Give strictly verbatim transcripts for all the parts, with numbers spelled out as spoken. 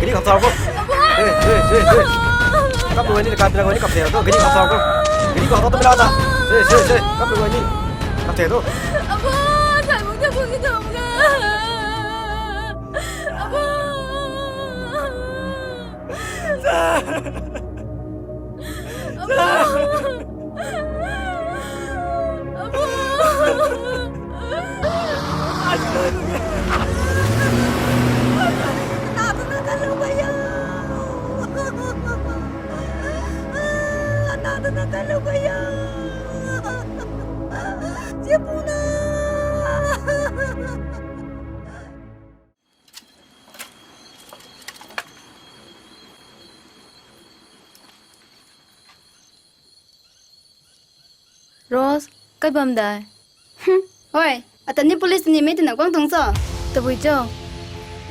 Gari kham sau ko. Hey, hey, hey, hey. Kap lu ni, kap lu ni, kap lu ni. Gari kham sau ko. Gari kham sau tu mila ta. Hey, hey, hey. Kap lu ni. Ate tu. Abo, sai bung te bung ni dong ga. Abo. Abo. Abo. Ata tu na ta lu ga ya. Ata tu na ta lu ga ya. Chipuna. Rose, kai bam dai. Hm, oi, ata ni police ni mei twna guang tuang cho? Tabui cho?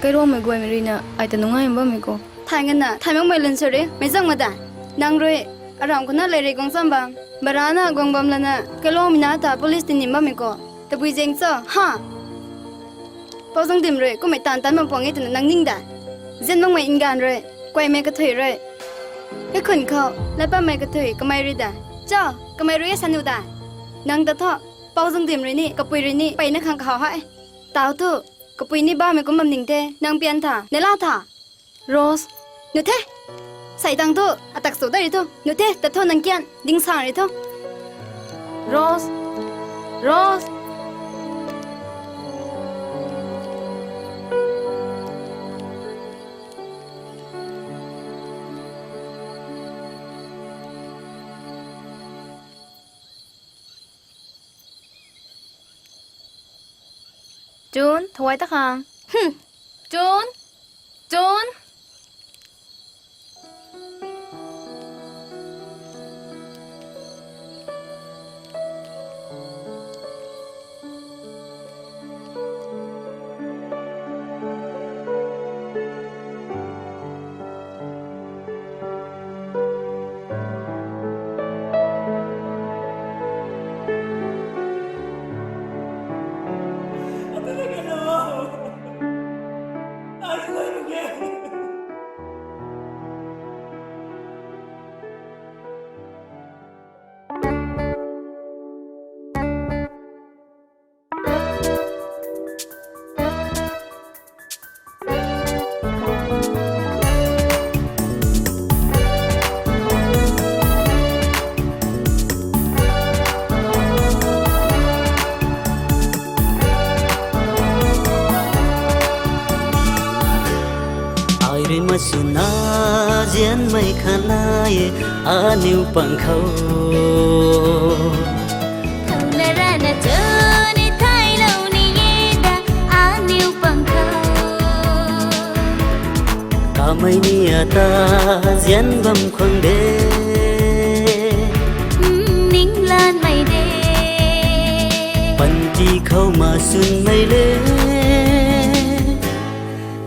Kailuangmei guaymei rui na, ai ta nungai bammei ko. Thay ngana, thay makmei lun sari, mei zang ma dai. Nang rui, aram khou na leiri guang cham bam. Bara na guang bam lana, kailuangmei na ta police ni nim bammei ko. Tabui zeng cho, ha? Pou Zangdim rui, kummei taanv tan bam puang e twna nang ning da. Zian makmei nganv rui, kuaymei kathui rui. Kaikhun khou, lat pammei kathui, kamei rui da. Cho, kamei rui e sanu da. Nang ta tho, Pou Zangdim rui ni, kapui rui ni, peyna khang kahaw hei. Tau thu, kapui ni bammei kum bam ning the, nang pian tha, neihla tha. Rose. Nu the. Sai tang thu, atak sw da ri thu. Nu the, ta thu nang kian, ding sang ri thu. Rose. Rose. Chun, thawai ta khang. Hm. Chun. Chun. Ai rui masuna zianmei khat nai e, aniu pang khou. Thouna rana chuni thailou ni e da, aniu pang khou. Kamei ni ata zian bam khwang de. Mm, ninglanmei de. Panty khou masunmei le.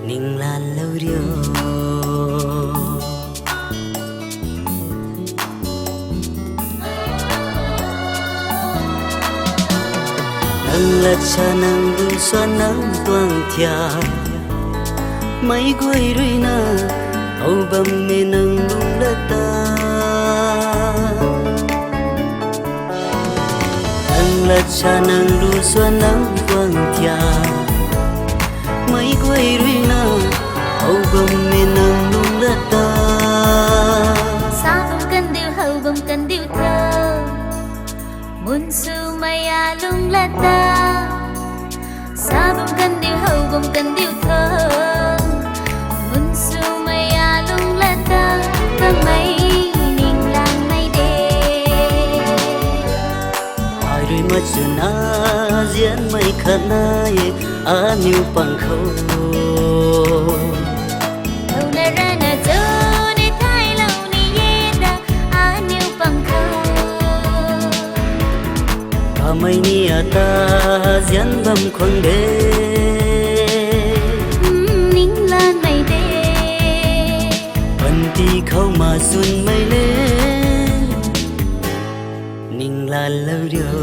Ninglanlou rio. Nang lat sa nang lu swan nang tuang thia. Mei guay rui na, hou bammei nang lung lat ta. Nang lat sa nang lu swan nang tuang thia. Mei guay rui na, hou bammei nang lung lat ta. Sa bam kandiu, hou bam kandiu tho. Mun swmei a lung lat ta. Sa bam kandiu, hou bam kandiu tho. Mun swmei a lung lat ta. Kamei ninglanmei de. Ai rui masuna zianmei khat nai e, aniu pang khou. Thouna rana chuni thailou ni e da, aniu pang khou. Kamei ni ata zian bam khwang de. Mm, ninglanmei de. Panty khou masunmei le. Ninglanlou rio.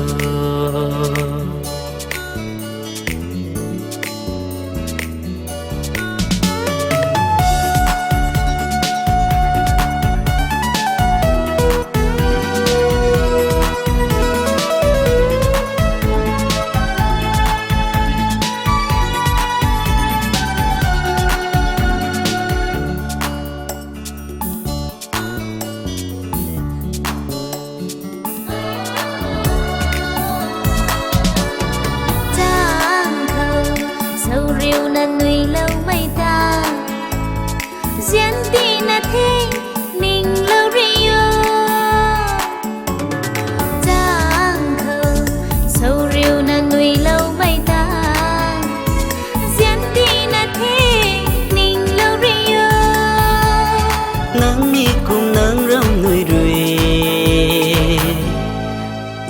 Nang ni kum nang ram nui rui.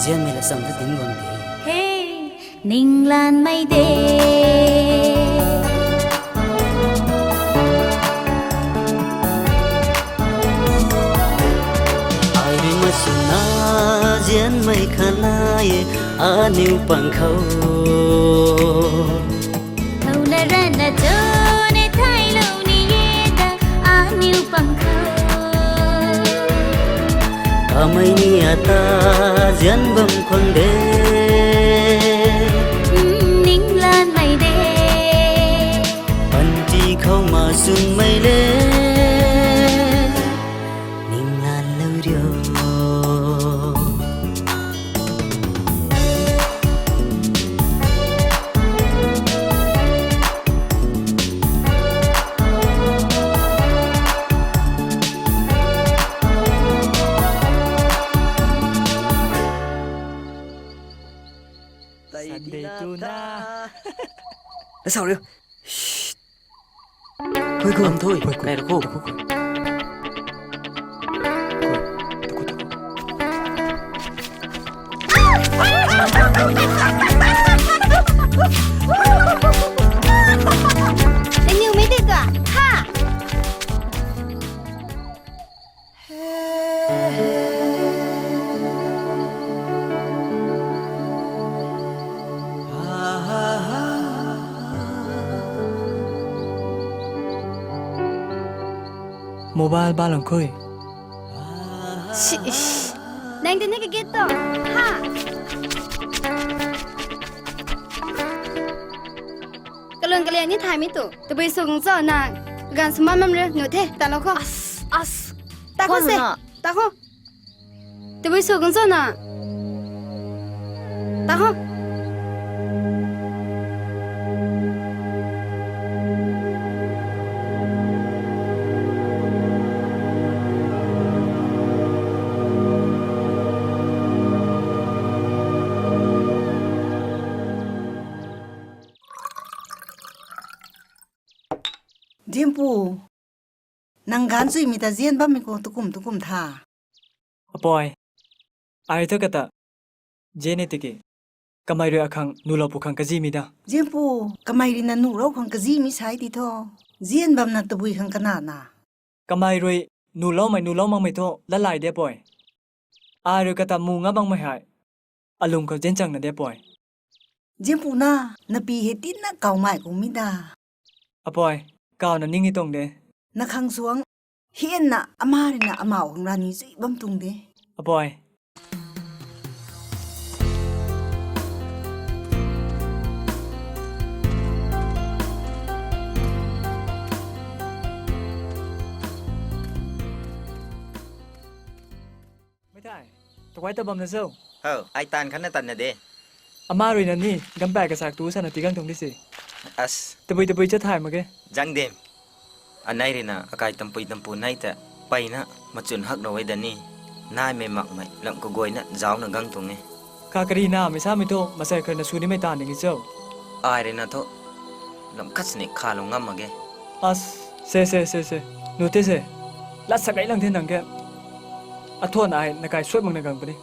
Zianmei la sam ta ting bam de. Hey, ninglanmei de. Ai rui masuna zianmei khanai aniu pang khou. Thouna rana tone thailou ni e ta aniu pang khou. Kamei ni ata zian bam khwan de. Mm, ninglanmei de. Panty khou ma sunmei le. Ninglan lou rio. Sunday tuna. Nasau rio. Shh. Khui khui. Am thui. Khui khui. Nai ru khui. Khui. Khui. Tuku, tuku. Kaniw mei tei tua. Ha! Mobile balang khui. Shi, ish. Nang tini ka gate to. Ha. Kalun kalian ni thaymei tu. Tabui sw kang cho nang. Kaganv sw mam mam re. Nu the, ta lou kho. As, as. Ta kho se. Ta kho. Tabui sw kang cho na. Ta kho. Zianpu, nang ganv chuimei ta zian bammei khou tukum tukum tha. Apoi, ai thu kata, zian e tiki, kamei rui akhang nuhlou pu khang kazimei da. Zianpu, kamei rui na nuhlou khang kazimei sai ti thu. Zian bamna tabui khang kana na. Kamei rui nuhloumei nuhlou makmei thu lalay de apoi. Ai rui kata mu nga bangmei hei, alung khou zian chang na de apoi. Zianpu na, napi hei tinna kaw mai kung mi da. Apoi, kaw na ning e tuang de. Na khang suang, hianna ama rui na amau khang rani zui bam tuang de. Apoi. Mei thei, takai ta bam na cho? Hau, ai taanv khatna tatna de. Ama rui na ni, gampay kasak tu sana tii gang tuang di si. As. Tabui tabui chat thay mak ge. Zang dim. Anei rui na akai tampui tampu nei ta, mpeyna machun hak na e da ni. Naimei makmei, lam kaguayna zaucna gang tuang e. Kha kari na, mei samei thu, masei kharna sw nimei taanv ding e cho? Ai rui na thu, lam khat sini khalou ngam mak ge. As, se, se, se, se. Nu the se. Lat sa gay lang the nang ke. Athuan ai, na kai suat mak na gang puni.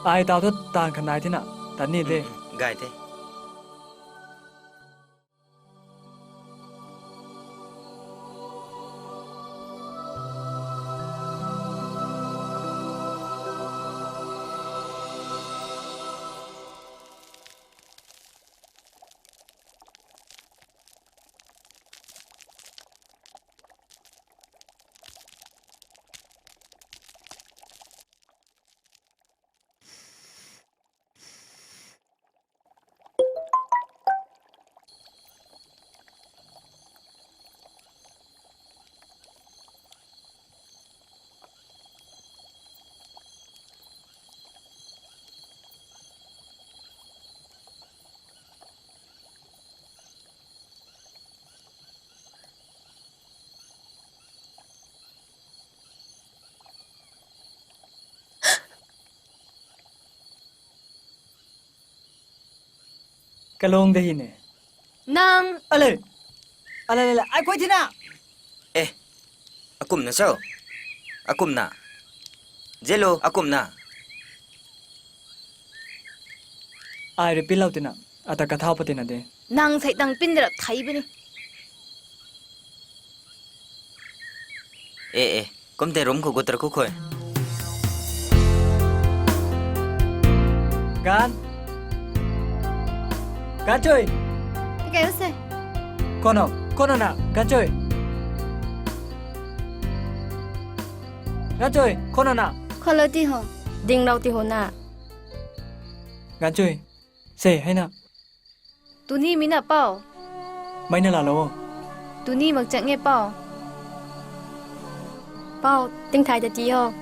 Ai tau thu taanv khat nai the na, tan ni the. Mm, mm, gay the. Kalung de hi ne. Nang. Ale. Ale, ale, ale. Ai koi thina. Eh. Kumna cho? Akumna? Zelo, akumna? Ai rui pilou tina, ata kathau patina de. Nang sei tang pin rap thei bini. E, e, kum tei room khou gutra khu khoi. Gan. Gan chui. Kei se. Kono, kono na, gan chui. Gan chui, kono na. Kholo ti ho. Ding lou ti ho na. Gan chui. Se, hei na. Tuni mi na pau. Mei na lalo. Tuni mak chak nge pau. Pau, ting thai ta ti ho.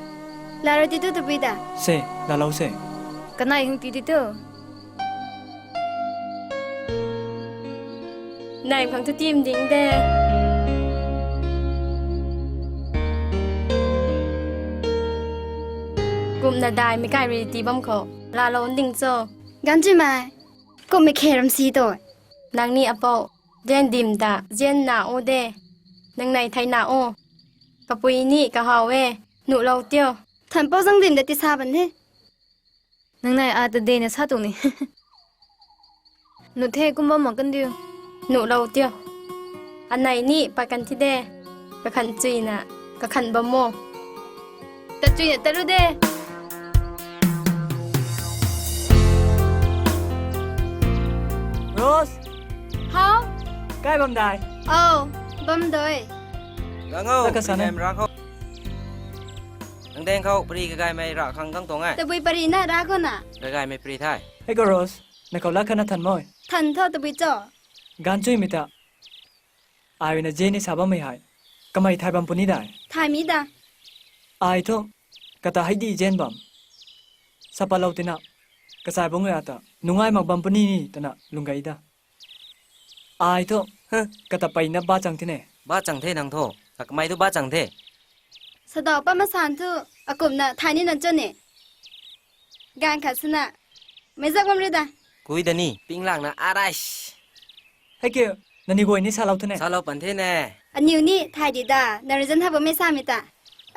Laro ti tu tabui da. Se, lalo se. Kanei hung ti ti tu. Nai khang tu tim ding de. Kumna dai mi kai rui ti bam khou. Lalo ding cho. Gan chui mei. Kummei khe ram si tu. Nang ni apou, zian dim ta, zian na o de. Nang nei thei na o. Kapui ni kahaw e, nuh lou tio. Than pou zang dim da ti sa ban he. Nang nei a ta de na sa tu ni. Nuh the kum bam mak kan diu. Nuh lou tio. Anei ni pat kan thi de. Kakhan chuina, kakhan bam mo. Tat chuina, tat ru de. Rose. How? Kai bam dai? Oh, bam doi. Gang o, Taka sana. Pari gaymei ra khou. Nang deng khou pari kagaymei ra khang gang tuang e. Tabui pari na ra khou na. Gagaymei pari thai. Hei ko Rose, na khou la khana than moi. Than tho tabui cho. Gan chui mi ta. Ai na je ni sa bammei hei. Kamei thai bam puni dai. Thai mi da. Ai thu, kata hei di zen bam. Sa palou tina, kasai bung ata, nungai mak bam puni ni tana lung gei da. Ai thu, huh, kata peyna ba chang tine. Ba chang the nang thu, kakamei thu ba chang the. Sadau pa masan thu, akumna thai ni nan cho ne. Gan khat suna, mei zak bam ri da. Kui da ni, ping lang na arais. Hei kiu, nani guay ni salou thu ne. Salou pan the ne. Aniu ni thai di da, na reason ha bam mei sa mi ta.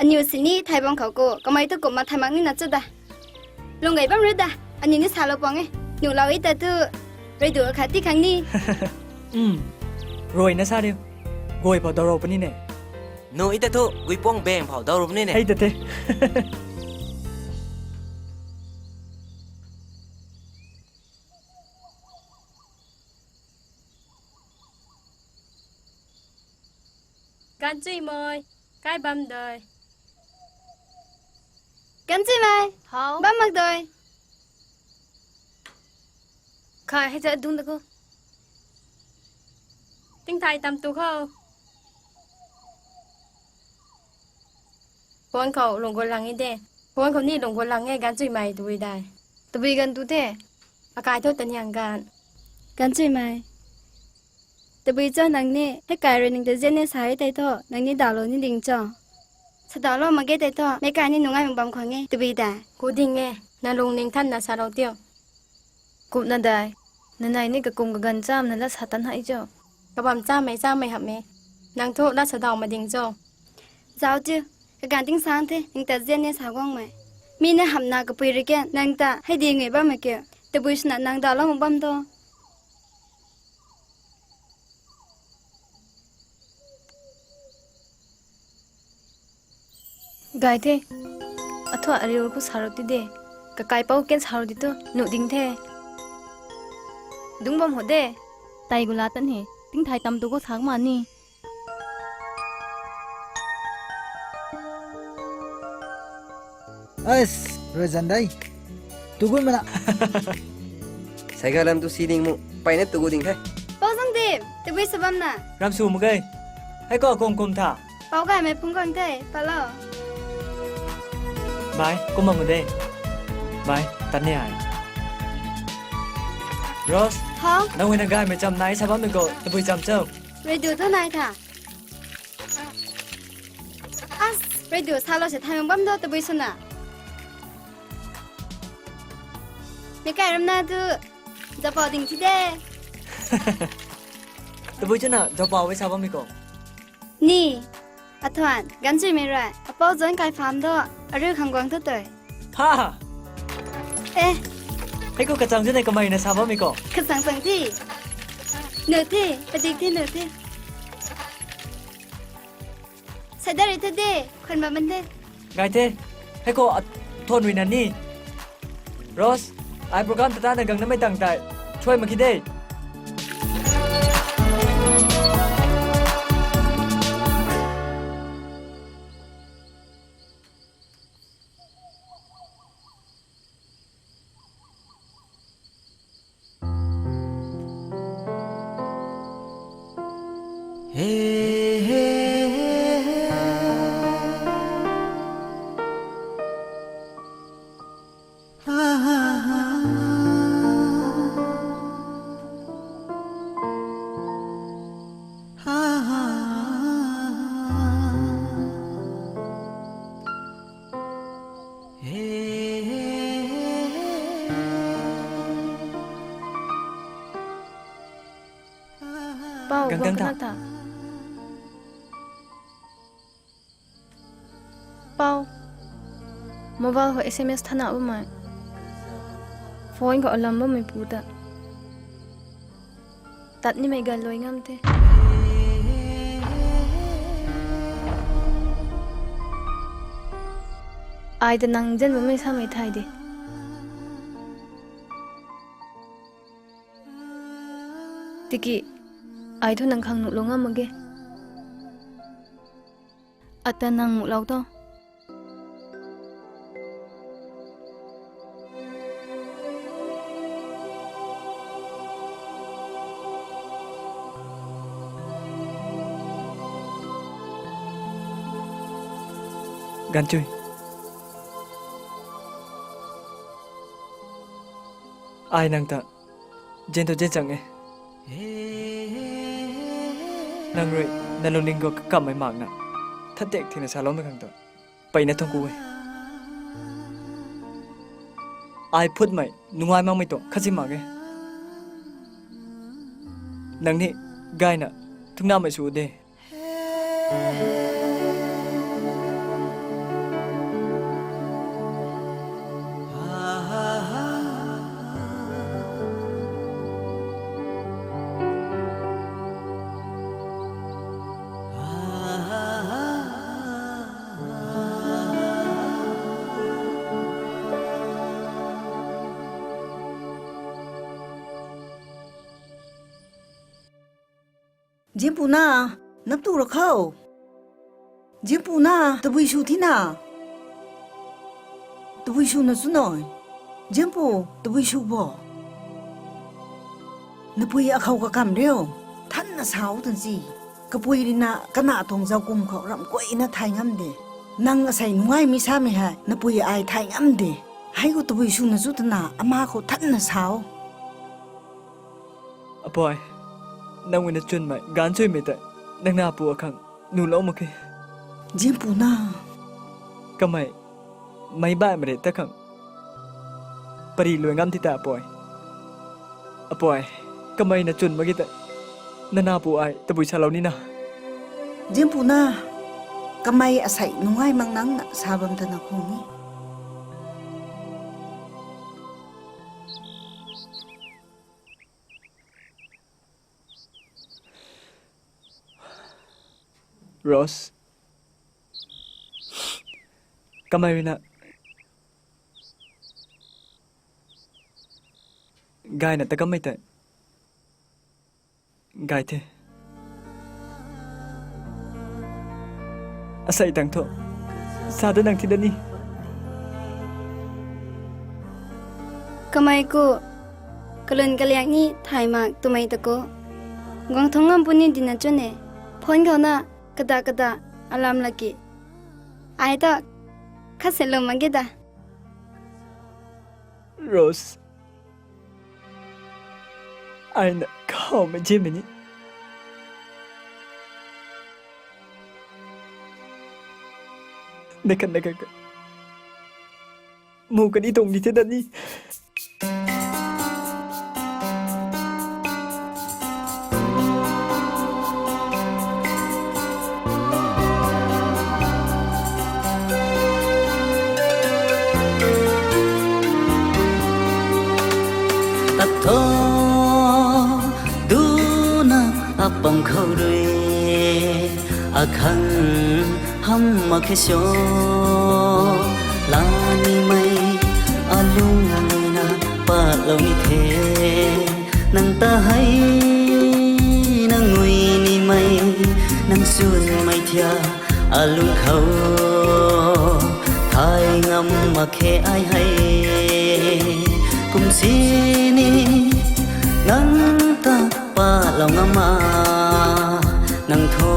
Aniu sini thai bam khou ko, kamei thu kumna thai mak ni na cho da. Lung gei bam ri da, aniu ni salou pang e. Nuh lou i ta thu, rui du khat ti khang ni. Um, rui na sa riu. Guay phou daw rou puni ne. Nuh i ta thu, gui puang beng phou daw rou puni ne. Hei ta the. Gan chui mei, kai bam doi. Gan chui mei. How? Bam mak doi. Khai hei ta dung da ko. Ting thai tam tu khou. Phone khou lung guang lang e de. Phone khou ni lung guang lang e gan chui mei tabui dai. Tabui gan tu the. Akai thu taniang gan. Gan chui mei. Tabui cho nang ni, hei kai rui ning ta zian ni sa e tei thu, nang ni daw lou ni ding cho. Sa daw lou mak ge tei thu, mei kai ni nungai mak bam khang e, tabui dai. Ku ding e, na lung ning than na sa lou tio. Kumna dai, nanei ni kakum kaganv cham na la sa tan hei cho. Kabam cham mei cham mei hap me. Nang thu la sa daw ma ding cho. Zauc ti, kaganv ting sang the, ning ta zian ni sa guang mei. Mi na hamna kapui ri ke, nang ta hei di ngui bam mei ke. Tabui swna nang daw lou mak bam tho. Gay the. Athua ariu khou sa rou ti de. Kakaipou ken sa rou di tu. Nuh ding the. Dungc bam ho de. Tei gu la tan he. Tingthai tam tu khou sa mak ni. Ais, rui zan dai. Tugun mana. Saiga lam tu si ding mu, pai na tugu ding the. Pou Zangdim, tabui sa bam na. Ram sw mak ge. Hei khou kum kum tha. Pou gaymei phungc khang the, palou. Bye, kum bam mu de. Bye, tat ni ai. Rose. How? Nang ui na gaymei cham nai sa bammei khou, tabui cham cho. Rui du thu nai tha. As, rui du salou se thay mak bam do tabui swna. Meic kai ramna tu, zapou ding thi de. Tabui chuna, zapou e sa bammei khou. Ni, Athuan, ganchuimei rui apou zan kai pham do, ariu khang guang tu tui. Ha! Eh, hei khou kachang zun e kamei na sa bammei khou. Kachang chang ti. Nu ti, padik ti nu ti. Saidari the de, khwan ma man de. Ngai the, hei khou a, thon rui na ni. Rose, ai program tata na gang namei tang tai. Chuai mak ki de. Pou, gang guang tang tha. Tha. Pou. Mobile khou S M S thana bammei. Phone khou alarm bammei pu ta. Tat nimei gan luai ngam the. Ai ta nang zan bammei samei thay de. Tiki, ai thu nang khang nuhlou ngam mak ge. Ata nang muhlou tho. Ganchui. Ai nang ta zan thu zan chang e. Nang rui na lungning khou kakammei makna, thatek thina saloumei khang tu mpeyna thuancku e. Ai phutmei nungai makmei tuang khatsi mak e. Nang ni gayna thungnamei sw de. Zianpuna, nap tu ra khou. Zianpuna, tabui sw thina. Tabui swna chu noi. Zianpu, tabui sw bo. Napui akhou kakam riu. Thanna sau tan si. Kapui rina kana tuang zaukum khou ramh guayna thay ngam de. Nang asei nungaimei samei hei napui ai thay ngam de. Hei khou tabui swna chu twna ama khou thanna sau. Apoi, nang guina chwnmei, gaanchuimei tei, nang napu akhang, nuhlou mak khe. Zianpuna. Kamei, meic baihmei rui ta khang, pary luai ngam ti ta apoi. Apoi, kamei na chwn mak ge tei, nang napu ai, tabui salou nina. Zianpuna, kamei asei nungai mak nangna sa bam tana khou ni. Rose. Kamei ruina. Gayna ta kamei tei. Gay the. Asei tang thu. Sa da nang thi da ni. Kamei khou, kalun kaliak ni thay mak twmei ta khou. Guang thung ngam puni dina chwn e. Phone khou na, kada kada, alarm laki. Ai ta, khat se lum mak ge da. Rose. Aina khou mei zianmei ni. Nai khat nai khat. Mu kani tuang ni the da ni. O, duna apam khou rui akhang ham mak khe sho, la nimei alung na patlou ni the. Nang ta hei, nang ngui nimei, nang sunmei thia alung khou thay ngam mak khe ai hei. Kum sini nang ta patlou ngam a, nang thu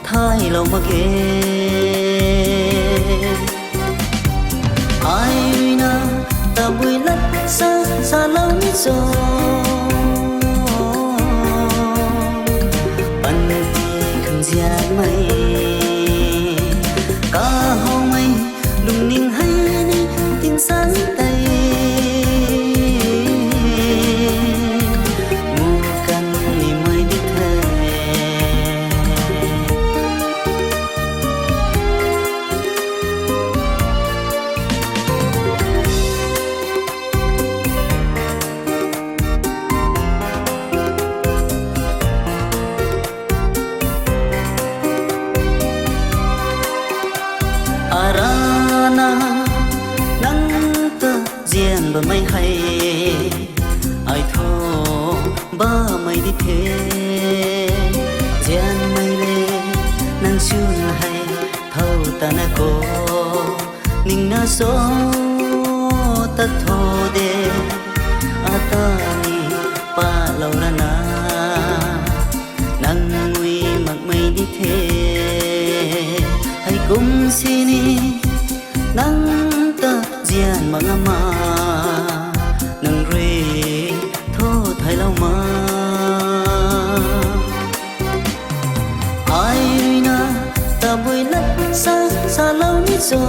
thaylou mak ge. Ai na tabui lat sa, salou ni cho. Panty khang zianmei, kahowmei, lungning hei ni tinsan tei, mu kan nimei di the. Arana nang ta zian bammei hei, ai thu bammei di the. Zianmei le, nang swn hei thow tana ko, ningna so tat tho de. Ata ni patlou rana nang ngui makmei di the. Hei kum sini nang ta zian mak ngam a, nang rui thu thaylou ma. Ai na tabui lat sa, salou ni cho.